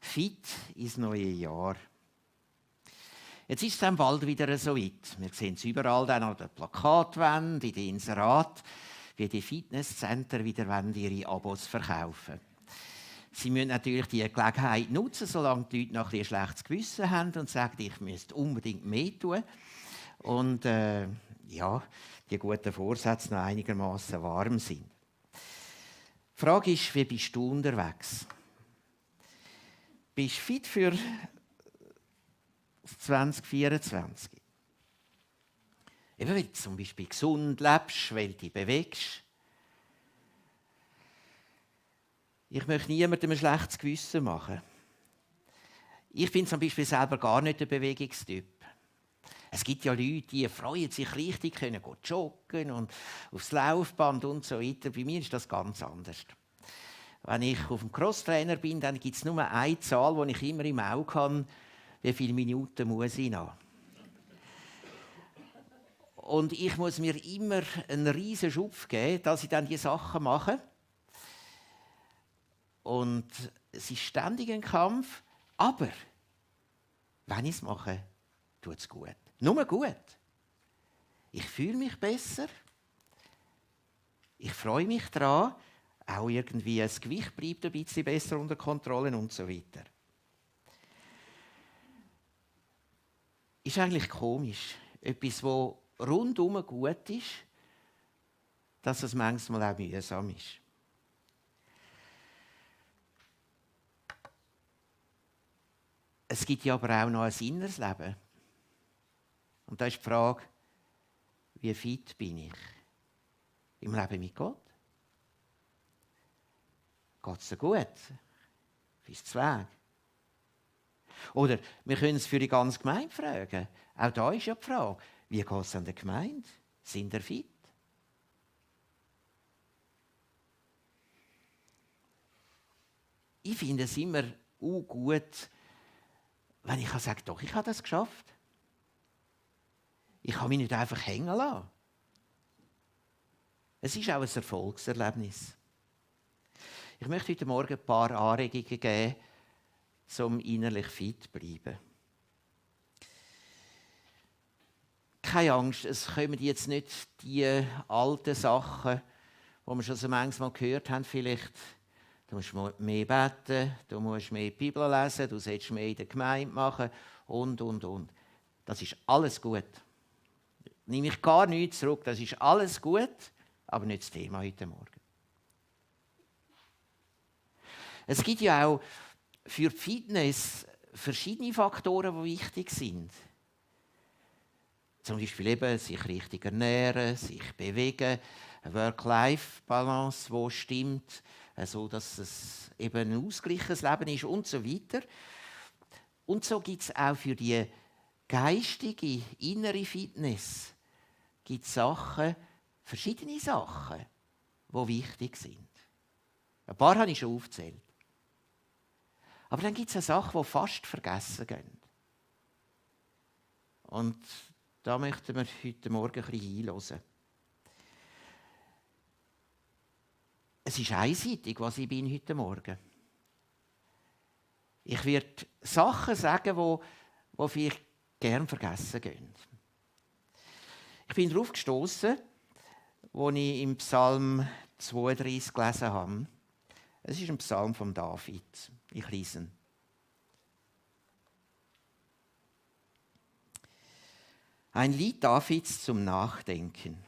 Fit ins neue Jahr. Jetzt ist es dann bald wieder so weit. Wir sehen es überall dann an den Plakatwänden, in den Inseraten, wie die Fitnesscenter wieder ihre Abos verkaufen. Sie müssen natürlich die Gelegenheit nutzen, solange die Leute noch ein schlechtes Gewissen haben und sagen, ich müsste unbedingt mehr tun. Und die guten Vorsätze noch einigermaßen warm sind. Die Frage ist, wie bist du unterwegs? Bist du fit für 2024? Eben, weil du zum Beispiel gesund lebst, weil du dich bewegst. Ich möchte niemandem ein schlechtes Gewissen machen. Ich bin zum Beispiel selber gar nicht der Bewegungstyp. Es gibt ja Leute, die freuen sich richtig, können joggen und aufs Laufband und so weiter. Bei mir ist das ganz anders. Wenn ich auf dem Crosstrainer bin, dann gibt es nur eine Zahl, die ich immer im Auge habe, wie viele Minuten muss ich noch. Und ich muss mir immer einen riesen Schubs geben, dass ich dann diese Sachen mache. Und es ist ständig ein Kampf, aber wenn ich es mache, tut es gut. Nur gut. Ich fühle mich besser. Ich freue mich daran. Auch irgendwie das Gewicht bleibt ein bisschen besser unter Kontrolle und so weiter. Ist eigentlich komisch. Etwas, das rundum gut ist, dass es manchmal auch mühsam ist. Es gibt ja aber auch noch ein inneres Leben. Und da ist die Frage, wie fit bin ich im Leben mit Gott? Geht es dir gut? Bist du Weg? Oder wir können es für die ganze Gemeinde fragen. Auch da ist ja die Frage, wie geht es an der Gemeinde? Sind ihr fit? Ich finde es immer gut, wenn ich sage, doch, ich habe das geschafft. Ich habe mich nicht einfach hängen lassen. Es ist auch ein Erfolgserlebnis. Ich möchte heute Morgen ein paar Anregungen geben, um innerlich fit zu bleiben. Keine Angst, es kommen jetzt nicht die alten Sachen, die wir schon so manchmal gehört haben, vielleicht. Du musst mehr beten, du musst mehr die Bibel lesen, du sollst mehr in der Gemeinde machen und. Das ist alles gut. Nehme ich gar nichts zurück, das ist alles gut, aber nicht das Thema heute Morgen. Es gibt ja auch für die Fitness verschiedene Faktoren, die wichtig sind. Zum Beispiel eben sich richtig ernähren, sich bewegen, eine Work-Life-Balance, die stimmt, so dass es eben ein ausgeglichenes Leben ist und so weiter. Und so gibt es auch für die geistige, innere Fitness gibt's verschiedene Sachen, die wichtig sind. Ein paar habe ich schon aufgezählt. Aber dann gibt es Sachen, die fast vergessen gehen. Und da möchten wir heute Morgen ein bisschen hinhören. Es ist einseitig, was ich bin heute Morgen. Ich werde Sachen sagen, die vielleicht gern vergessen gehen. Ich bin darauf gestoßen, als ich im Psalm 32 gelesen habe. Es ist ein Psalm von David. Ich lese ihn. Ein Lied Davids zum Nachdenken.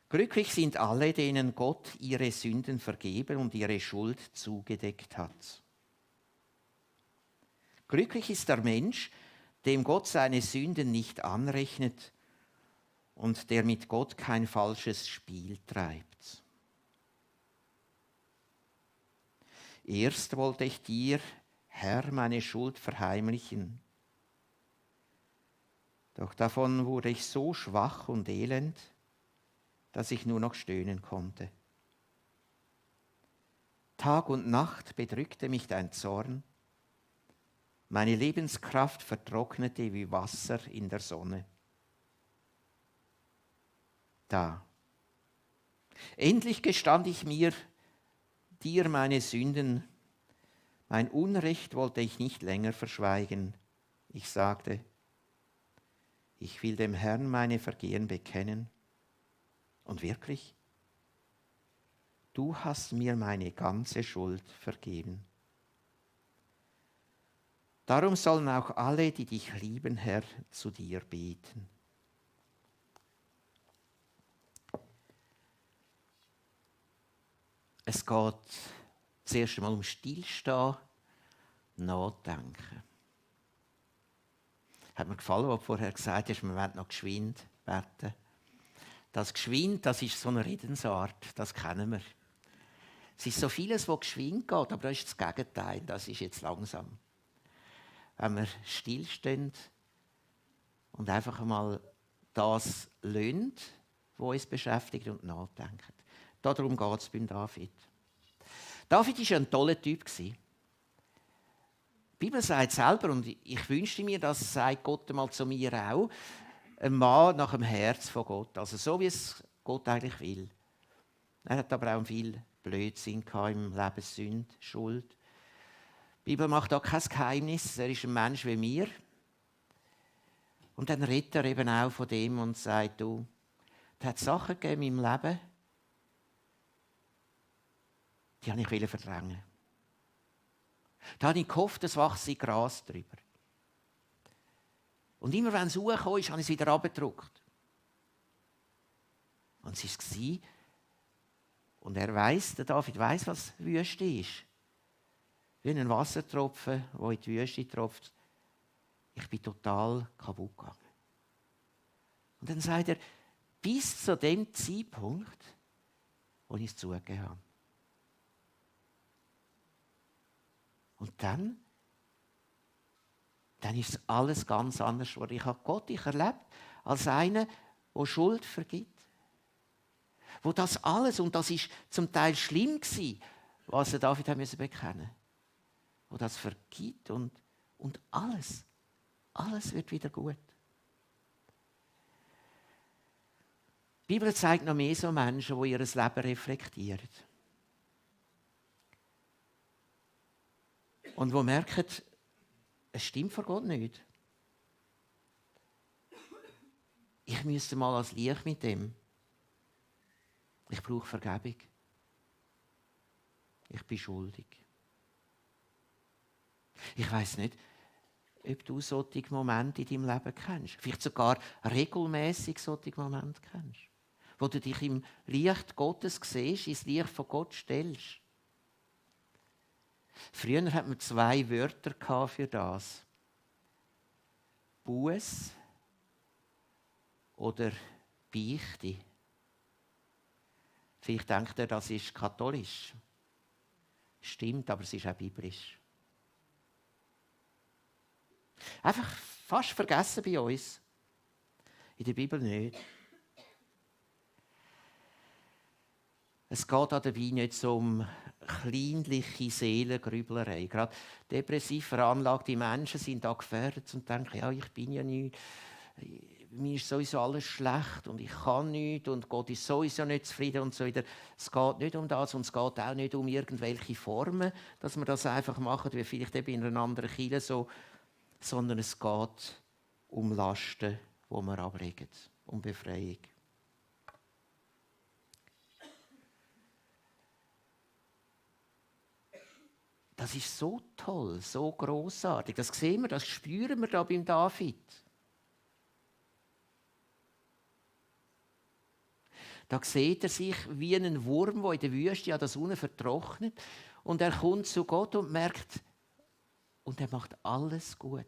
Glücklich sind alle, denen Gott ihre Sünden vergeben und ihre Schuld zugedeckt hat. Glücklich ist der Mensch, dem Gott seine Sünden nicht anrechnet und der mit Gott kein falsches Spiel treibt. Erst wollte ich dir, Herr, meine Schuld verheimlichen. Doch davon wurde ich so schwach und elend, dass ich nur noch stöhnen konnte. Tag und Nacht bedrückte mich dein Zorn. Meine Lebenskraft vertrocknete wie Wasser in der Sonne. Da. Endlich gestand ich dir meine Sünden Mein Unrecht wollte ich nicht länger verschweigen. Ich sagte, ich will dem Herrn meine Vergehen bekennen. Und wirklich, du hast mir meine ganze Schuld vergeben. Darum sollen auch alle, die dich lieben, Herr, zu dir beten. Es geht zuerst einmal um Stillstehen, Nachdenken. Hat mir gefallen, was du vorher gesagt hast, wir wollen noch geschwind beten. Das geschwind, das ist so eine Redensart, das kennen wir. Es ist so vieles, was geschwind geht, aber das ist das Gegenteil, das ist jetzt langsam. Wenn wir stillstehen und einfach einmal das lassen, was uns beschäftigt und nachdenken. Darum geht es beim David. David war ein toller Typ. Die Bibel sagt selber, und ich wünschte mir, das sagt Gott einmal zu mir auch, ein Mann nach dem Herz von Gott. Also so, wie es Gott eigentlich will. Er hat aber auch viel Blödsinn im Leben, Sünde, Schuld. Die Bibel macht da kein Geheimnis. Er ist ein Mensch wie mir. Und dann redet er eben auch von dem und sagt, du, es hat Sachen gegeben in meinem Leben, die wollte ich verdrängen. Da habe ich gehofft, es wachse Gras drüber. Und immer wenn es hochkam, habe ich es wieder runtergedrückt. Und es war. Und er weiss, der David weiss, was Wüste ist. Wie ein Wassertropfen, der in die Wüste tropft. Ich bin total kaputt gegangen. Und dann sagt er, bis zu dem Zeitpunkt, wo ich es zugegeben habe. Und dann ist alles ganz anders geworden. Ich habe Gott erlebt als einer, der Schuld vergibt. Wo das alles, und das ist zum Teil schlimm gewesen, was er David bekennen musste. Wo das vergibt und alles wird wieder gut. Die Bibel zeigt noch mehr so Menschen, die ihr Leben reflektieren. Und die merken, es stimmt vor Gott nicht. Ich müsste mal als Licht mit dem. Ich brauche Vergebung. Ich bin schuldig. Ich weiss nicht, ob du solche Momente in deinem Leben kennst. Vielleicht sogar regelmäßig solche Momente kennst. Wo du dich im Licht Gottes siehst, ins Licht von Gott stellst. Früher hat man 2 Wörter für das. Buß oder Beichte. Vielleicht denkt ihr, das ist katholisch. Stimmt, aber es ist auch biblisch. Einfach fast vergessen bei uns. In der Bibel nicht. Es geht dabei nicht so um kleinliche Seelengrüblerei. Gerade depressiv veranlagte Menschen sind da gefährdet und denken, ja, ich bin ja nicht, mir ist sowieso alles schlecht und ich kann nichts und Gott ist sowieso nicht zufrieden und so weiter. Es geht nicht um das und es geht auch nicht um irgendwelche Formen, dass wir das einfach machen, wie vielleicht eben in einer anderen Kirche so, sondern es geht um Lasten, die wir ablegen, um Befreiung. Das ist so toll, so grossartig. Das sehen wir, das spüren wir da beim David. Da sieht er sich wie ein Wurm, der in der Wüste an der Sonne vertrocknet. Und er kommt zu Gott und merkt, und er macht alles gut.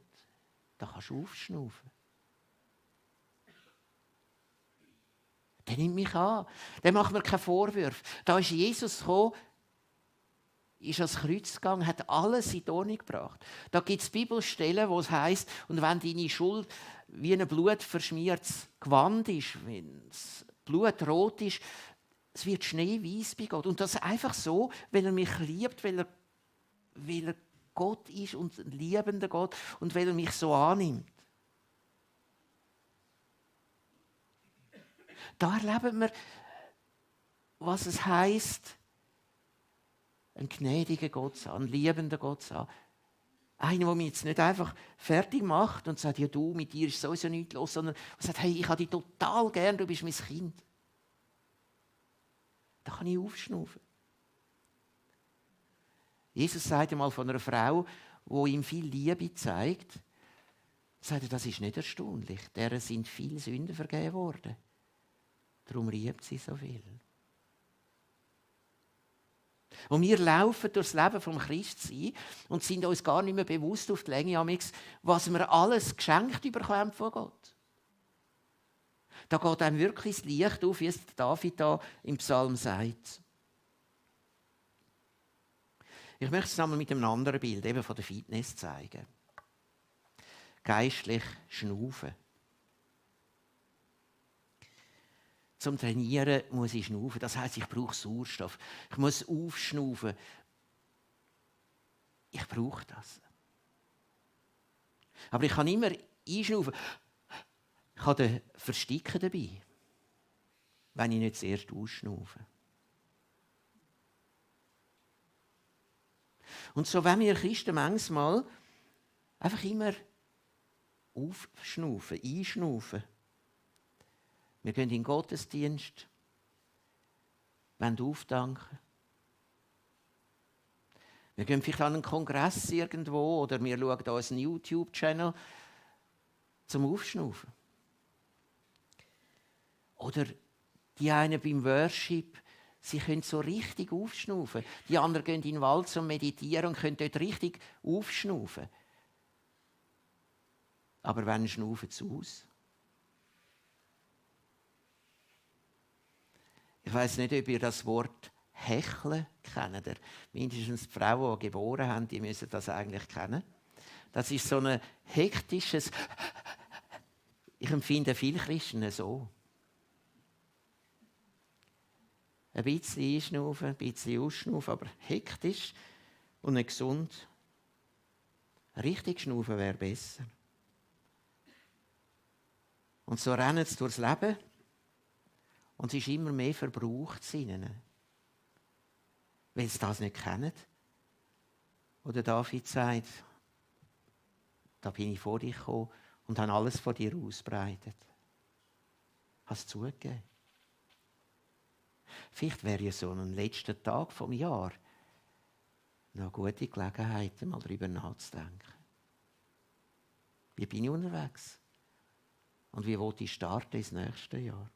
Da kannst du aufschnaufen. Der nimmt mich an. Der macht mir keine Vorwürfe. Da ist Jesus gekommen, ist ans Kreuz gegangen, hat alles in die Ordnung gebracht. Da gibt es Bibelstellen, wo es heisst, und wenn deine Schuld wie ein blutverschmiertes Gewand ist, wenn das Blut rot ist, es wird schneeweiß bei Gott. Und das einfach so, weil er mich liebt, weil er Gott ist und ein liebender Gott und weil er mich so annimmt. Da erleben wir, was es heisst, einen gnädigen Gott zu haben, einen liebenden Gott zu haben. Einer, der mich jetzt nicht einfach fertig macht und sagt, ja du, mit dir ist sowieso nichts los, sondern sagt, hey, ich habe dich total gern, du bist mein Kind. Da kann ich aufschnaufen. Jesus sagt einmal von einer Frau, die ihm viel Liebe zeigt, sagt er, das ist nicht erstaunlich. Deren sind viele Sünden vergeben worden. Darum liebt sie so viel. Und wir laufen durchs Leben vom Christsein und sind uns gar nicht mehr bewusst auf die Länge, was wir alles geschenkt bekommen von Gott. Da geht einem wirklich das Licht auf, wie es David da im Psalm sagt. Ich möchte es nochmal mit einem anderen Bild, eben von der Fitness, zeigen. Geistlich schnaufen. Zum Trainieren muss ich schnaufen. Das heisst, ich brauche Sauerstoff. Ich muss aufschnaufen. Ich brauche das. Aber ich kann immer einschnaufen. Ich habe den Versticken dabei, wenn ich nicht zuerst ausschnaufe. Und so wenn wir Christen manchmal einfach immer aufschnaufen, einschnaufen. Wir gehen in den Gottesdienst, wollen aufdanken. Wir gehen vielleicht an einen Kongress irgendwo oder wir schauen uns einen YouTube-Channel zum Aufschnaufen. Oder die einen beim Worship, sie können so richtig aufschnaufen. Die anderen gehen in den Wald zum Meditieren und können dort richtig aufschnaufen. Aber wann schnaufen sie aus? Ich weiss nicht, ob ihr das Wort Hecheln kennt. Mindestens die Frauen, die geboren haben, die müssen das eigentlich kennen. Das ist so ein hektisches. Ich empfinde viele Christen so. Ein bisschen einschnaufen, ein bisschen ausschnaufen, aber hektisch und nicht gesund. Richtig schnaufen wäre besser. Und so rennen sie durchs Leben und es ist immer mehr verbraucht in ihnen. Weil sie das nicht kennen. Oder David sagt, da bin ich vor dich gekommen und habe alles vor dir ausbreitet. Hast du zugegeben? Vielleicht wäre ja so ein letzter Tag vom Jahr noch eine gute Gelegenheit, mal darüber nachzudenken. Wie bin ich unterwegs? Und wie will ich starten ins nächste Jahr?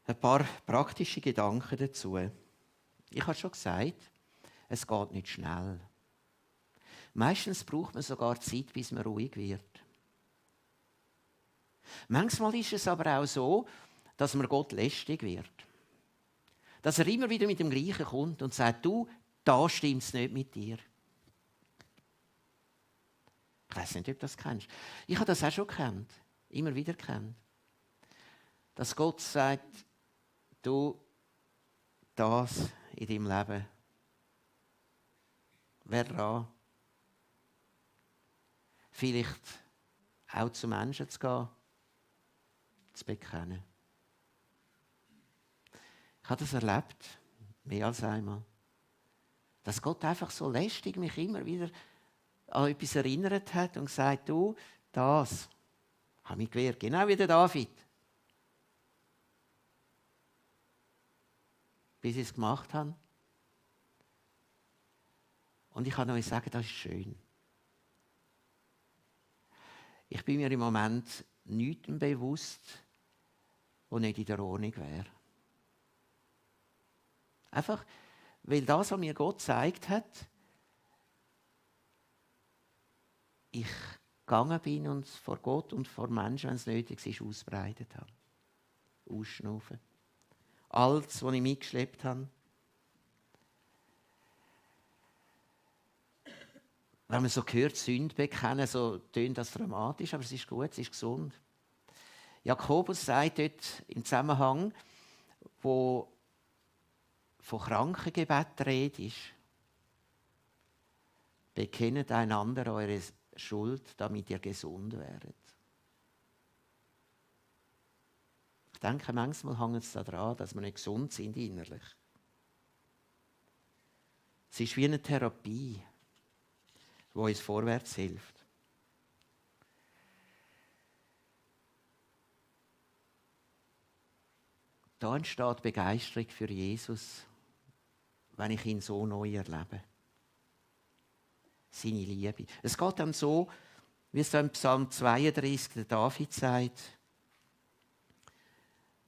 Ein paar praktische Gedanken dazu. Ich habe schon gesagt, es geht nicht schnell. Meistens braucht man sogar Zeit, bis man ruhig wird. Manchmal ist es aber auch so, dass man Gott lästig wird. Dass er immer wieder mit dem Gleichen kommt und sagt, du, da stimmt es nicht mit dir. Ich weiss nicht, ob du das kennst. Ich habe das auch schon gekannt. Immer wieder gekannt. Dass Gott sagt, du, das in deinem Leben wäre dran. Vielleicht auch zu Menschen zu gehen, zu bekennen. Ich habe das erlebt, mehr als einmal. Dass Gott einfach so lästig mich immer wieder an etwas erinnert hat und gesagt, du, das habe ich gewehrt, genau wie der David. Bis ich es gemacht habe. Und ich kann euch sagen, das ist schön. Ich bin mir im Moment nichts bewusst, was nicht in der Ordnung wäre. Einfach, weil das, was mir Gott gezeigt hat, ich gegangen bin und vor Gott und vor Menschen, wenn es nötig ist, ausbreitet habe. Ausschnaufen. Alles, was ich mitgeschleppt habe. Wenn man so hört, Sünde bekennen, so tönt das dramatisch, aber es ist gut, es ist gesund. Jakobus sagt dort im Zusammenhang, wo von Krankengebet die Rede ist, bekennet einander eure Schuld, damit ihr gesund werdet. Ich denke, manchmal hängt es daran, dass wir nicht gesund sind innerlich. Es ist wie eine Therapie, die uns vorwärts hilft. Da entsteht Begeisterung für Jesus, wenn ich ihn so neu erlebe. Seine Liebe. Es geht dann so, wie es im Psalm 32 der David sagt,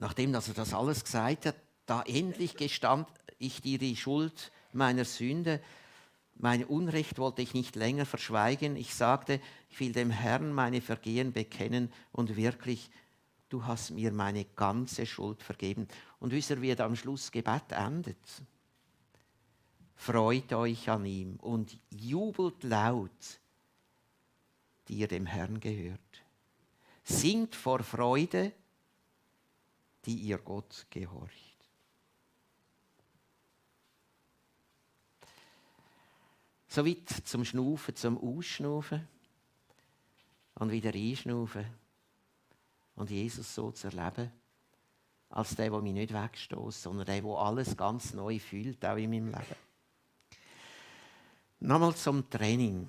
nachdem er das alles gesagt hat, da endlich gestand ich dir die Schuld meiner Sünde, mein Unrecht wollte ich nicht länger verschweigen. Ich sagte, ich will dem Herrn meine Vergehen bekennen und wirklich, du hast mir meine ganze Schuld vergeben. Und wisst ihr, wie er am Schluss Gebet endet? Freut euch an ihm und jubelt laut, die ihr dem Herrn gehört. Singt vor Freude, die ihr Gott gehorcht. Soweit zum Schnaufen, zum Ausschnaufen und wieder einschnaufen und Jesus so zu erleben, als der mich nicht wegstößt, sondern der alles ganz neu fühlt, auch in meinem Leben. Nochmal zum Training.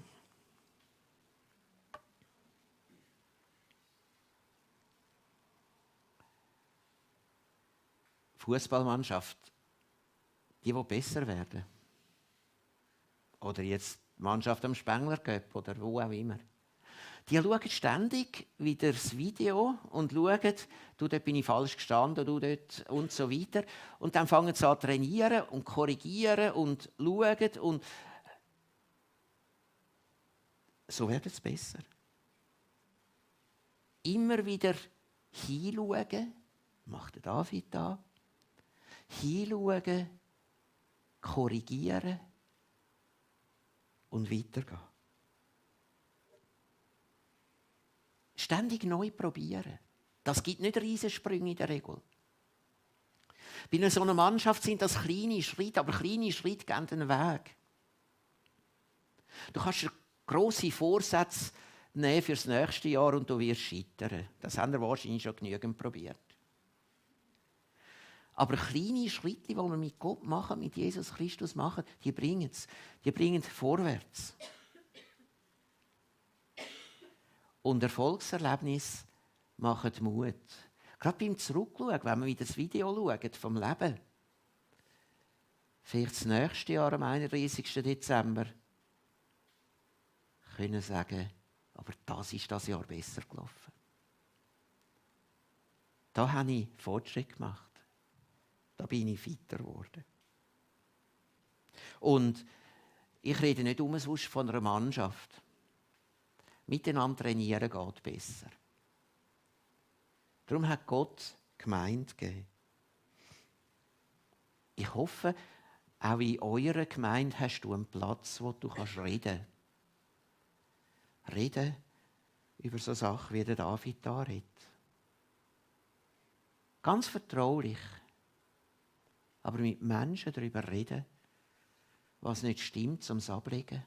Fußballmannschaft, die besser werden. Oder jetzt die Mannschaft am Spengler Cup oder wo auch immer. Die schauen ständig wieder das Video und schauen, du, dort bin ich falsch gestanden, du dort und so weiter. Und dann fangen sie an zu trainieren und korrigieren und schauen und so wird es besser. Immer wieder hinschauen, macht der David da. Hinschauen, korrigieren und weitergehen. Ständig neu probieren. Das gibt nicht Riesensprünge in der Regel. Bei so einer Mannschaft sind das kleine Schritte, aber kleine Schritte gehen den Weg. Du kannst grosse Vorsätze nehmen für das nächste Jahr und du wirst scheitern. Das haben wir wahrscheinlich schon genügend probiert. Aber kleine Schritte, die wir mit Gott machen, mit Jesus Christus machen, die bringen es. Die bringen vorwärts. Und Erfolgserlebnisse machen Mut. Gerade beim Zurückschauen, wenn wir wieder das Video schauen vom Leben. Vielleicht das nächste Jahr, am 31. Dezember, können sagen, aber das ist das Jahr besser gelaufen. Da habe ich Fortschritt gemacht. Da bin ich fitter geworden. Und ich rede nicht umsonst von einer Mannschaft. Miteinander trainieren geht besser. Darum hat Gott Gemeinde gegeben. Ich hoffe, auch in eurer Gemeinde hast du einen Platz, wo du reden kannst. Reden über so Sachen, wie der David da redet. Ganz vertraulich. Aber mit Menschen darüber reden, was nicht stimmt, zum Ablegen.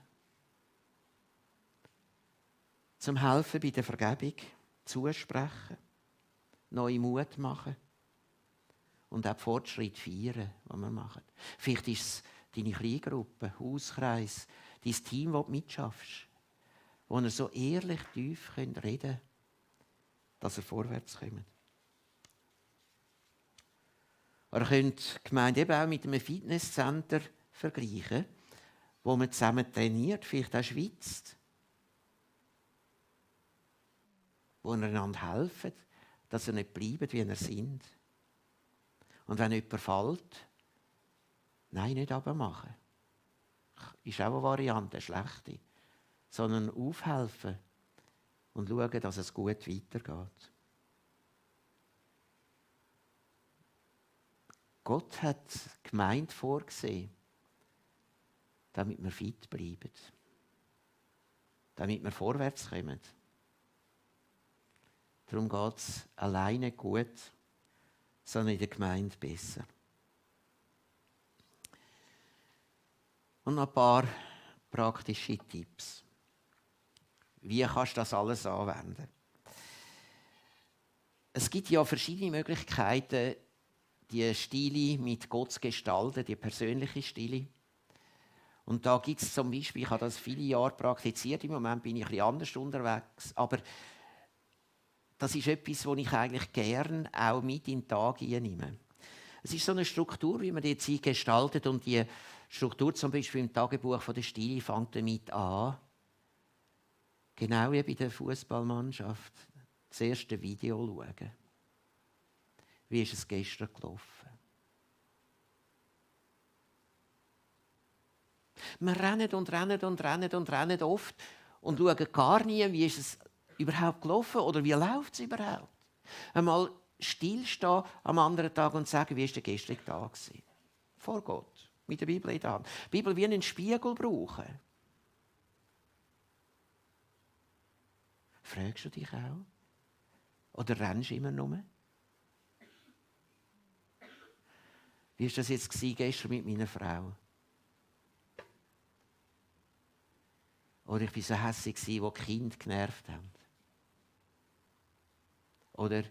Zum Helfen bei der Vergebung, zusprechen, neuen Mut machen und auch Fortschritt feiern, was wir machen. Vielleicht ist es deine Kleingruppe, Hauskreis, dein Team, das du mitschaffst, wo ihr so ehrlich tief reden könnt, dass ihr vorwärts kommt. Ihr könnt die Gemeinde eben auch mit einem Fitnesscenter vergleichen, wo man zusammen trainiert, vielleicht auch schwitzt, wo einander helfen, dass ihr nicht bleibt, wie ihr seid. Und wenn jemand fällt, nein, nicht runtermachen. Ist auch eine Variante, eine schlechte. Sondern aufhelfen und schauen, dass es gut weitergeht. Gott hat die Gemeinde vorgesehen, damit wir fit bleiben. Damit wir vorwärts kommen. Darum geht es alleine gut, sondern in der Gemeinde besser. Und noch ein paar praktische Tipps. Wie kannst du das alles anwenden? Es gibt ja verschiedene Möglichkeiten, die Stile mit Gott zu gestalten, die persönliche Stile. Und da gibt es zum Beispiel, ich habe das viele Jahre praktiziert, im Moment bin ich ein bisschen anders unterwegs, aber das ist etwas, was ich eigentlich gerne auch mit in den Tag nehme. Es ist so eine Struktur, wie man die Zeit gestaltet, und die Struktur zum Beispiel im Tagebuch von der Stile fängt damit an, genau wie bei der Fußballmannschaft, das erste Video schauen. Wie ist es gestern gelaufen? Wir rennen und rennen und rennen und rennen oft und schauen gar nie, wie ist es überhaupt gelaufen oder wie läuft es überhaupt. Einmal stillstehen am anderen Tag und sagen, wie war der gestrige Tag? Vor Gott, mit der Bibel in der Hand. Die Bibel wie einen Spiegel brauchen. Fragst du dich auch? Oder rennst du immer nur? Wie war das jetzt gestern mit meiner Frau? Oder ich war so hässig, wo die Kinder genervt haben. Oder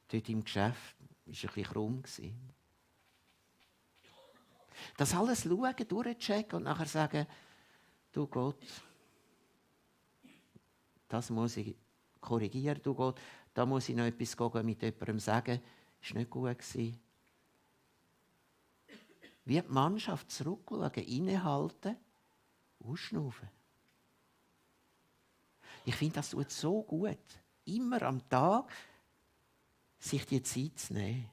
dort im Geschäft war es ein bisschen krumm. Das alles schauen, durchchecken und nachher sagen, du Gott, das muss ich korrigieren, du Gott, da muss ich noch etwas mit jemandem sagen, das war nicht gut gewesen. Wie die Mannschaft zurückschauen, innehalten, ausschnaufen. Ich finde, das tut so gut, immer am Tag sich die Zeit zu nehmen.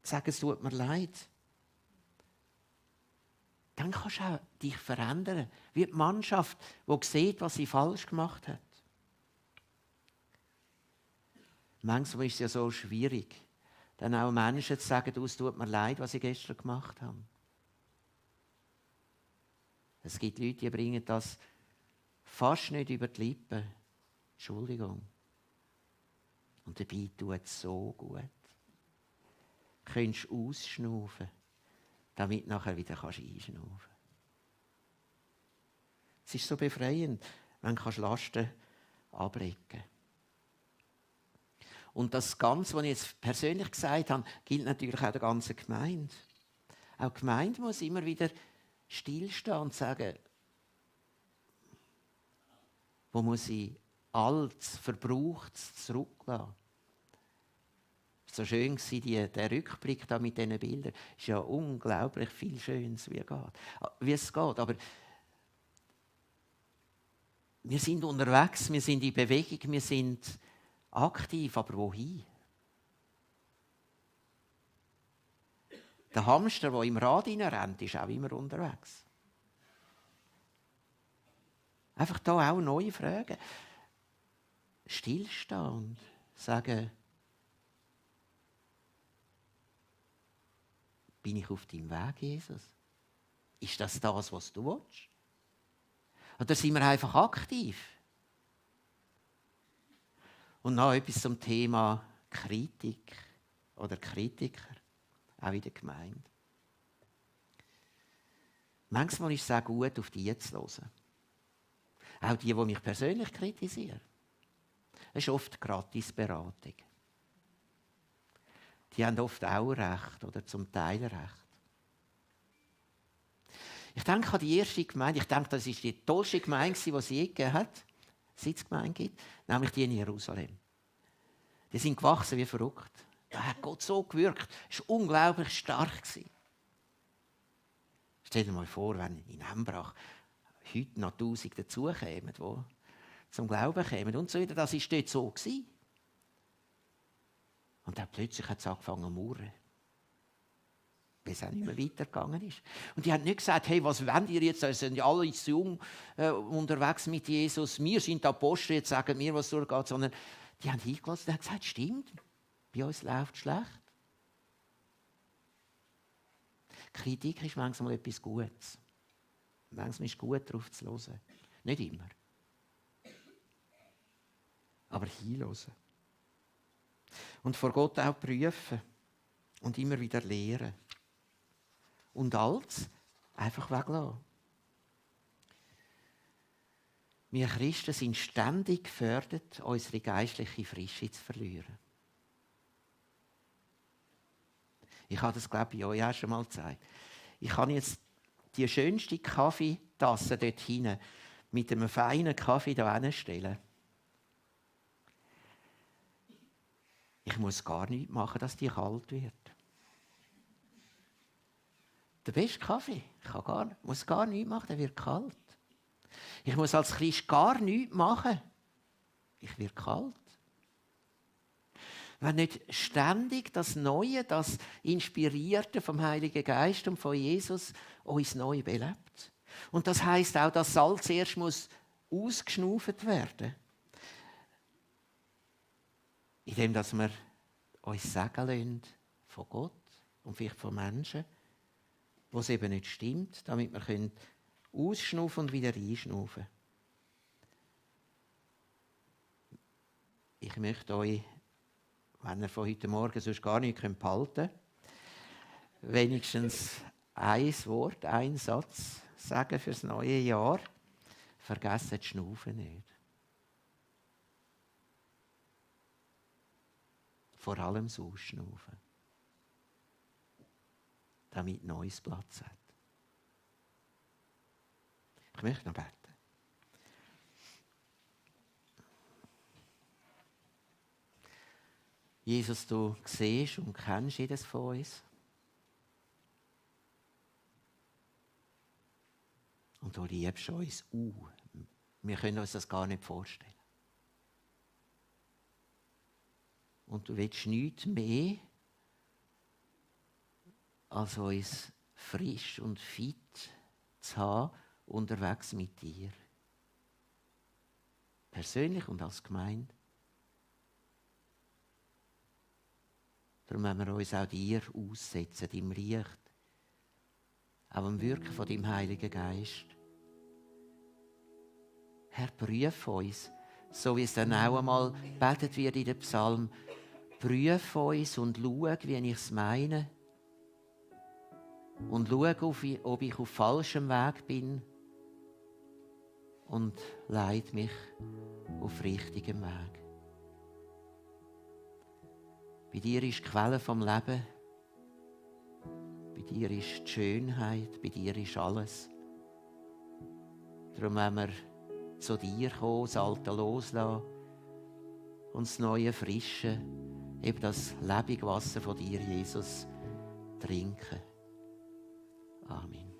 Zu sagen, es tut mir leid. Dann kannst du auch dich verändern. Wie die Mannschaft, die sieht, was sie falsch gemacht hat. Manchmal ist es ja so schwierig, dann auch Menschen zu sagen, es tut mir leid, was sie gestern gemacht haben. Es gibt Leute, die bringen das fast nicht über die Lippen. Entschuldigung. Und dabei tut es so gut. Du könntest ausschnaufen, damit du nachher wieder einschnaufen kannst. Es ist so befreiend, wenn du Lasten ablegen kannst. Und das Ganze, was ich jetzt persönlich gesagt habe, gilt natürlich auch der ganzen Gemeinde. Auch die Gemeinde muss immer wieder stillstehen und sagen, wo muss ich Altes, Verbrauchtes zurücklassen. Es war so schön, der Rückblick da mit diesen Bildern. Es ist ja unglaublich viel Schönes, wie es geht. Aber wir sind unterwegs, wir sind in Bewegung, wir sind aktiv, aber wohin? Der Hamster, der im Rad rennt, ist auch immer unterwegs. Einfach da auch neue Fragen. Stillstehen und sagen, bin ich auf deinem Weg, Jesus? Ist das, was du willst? Oder sind wir einfach aktiv? Und noch etwas zum Thema Kritik oder Kritiker, auch in der Gemeinde. Manchmal ist es auch gut, auf die zu hören. Auch die mich persönlich kritisieren. Es ist oft Gratisberatung. Die haben oft auch Recht oder zum Teil Recht. Ich denke an die erste Gemeinde. Ich denke, das war die tollste Gemeinde, die es je gegeben hat. Sitzgemeinde gibt, nämlich die in Jerusalem. Die sind gewachsen wie verrückt. Da hat Gott so gewirkt. Es war unglaublich stark. Stell dir mal vor, wenn in Embrach heute noch 1000 dazukämen, die zum Glauben kämen und so weiter. Das war dort so. Und dann plötzlich hat es angefangen zu murren. Weil es auch nicht mehr weitergegangen ist. Und die haben nicht gesagt, hey, was wollt ihr jetzt? Es sind ja alle zu jung unterwegs mit Jesus. Wir sind die Apostel, jetzt sagen wir, was durchgeht. Sondern die haben hingelassen und haben gesagt, stimmt, bei uns läuft es schlecht. Kritik ist manchmal etwas Gutes. Manchmal ist es gut, darauf zu hören. Nicht immer. Aber hinhören. Und vor Gott auch prüfen. Und immer wieder lehren. Und Altes einfach weglassen. Wir Christen sind ständig gefördert, unsere geistliche Frische zu verlieren. Ich habe das, glaube ich, euch auch schon mal gezeigt. Ich kann jetzt die schönste Kaffeetasse dort hinten mit einem feinen Kaffee da hinstellen. Ich muss gar nichts machen, dass die kalt wird. Der beste Kaffee, muss gar nichts machen, der wird kalt. Ich muss als Christ gar nichts machen. Ich werde kalt. Wenn nicht ständig das Neue, das Inspirierte vom Heiligen Geist und von Jesus uns neu belebt. Und das heisst auch, dass Salz erst muss ausgeschnauft werden. Indem dass wir uns sagen lassen von Gott und vielleicht von Menschen, wo es eben nicht stimmt, damit wir ausschnaufen und wieder einschnaufen. Ich möchte euch, wenn ihr von heute Morgen sonst gar nicht behalten könnt, wenigstens ein Wort, einen Satz sagen für das neue Jahr. Vergessen die Schnaufen nicht. Vor allem das Ausschnaufen. Damit neues Platz hat. Ich möchte noch beten. Jesus, du siehst und kennst jedes von uns. Und du liebst uns. Wir können uns das gar nicht vorstellen. Und du willst nichts mehr, als uns frisch und fit zu haben, unterwegs mit dir. Persönlich und als Gemeinde. Darum wollen wir uns auch dir aussetzen, deinem Licht, auch am Wirken von deinem Heiligen Geist. Herr, prüf uns, so wie es dann auch einmal betet wird in den Psalm. Prüf uns und schau, wie ich es meine. Und schau, ob ich auf falschem Weg bin. Und leite mich auf richtigem Weg. Bei dir ist die Quelle vom Leben. Bei dir ist die Schönheit. Bei dir ist alles. Darum wollen wir zu dir kommen, das Alte loslassen und das neue Frische, eben das lebendige Wasser von dir, Jesus, trinken. Amen.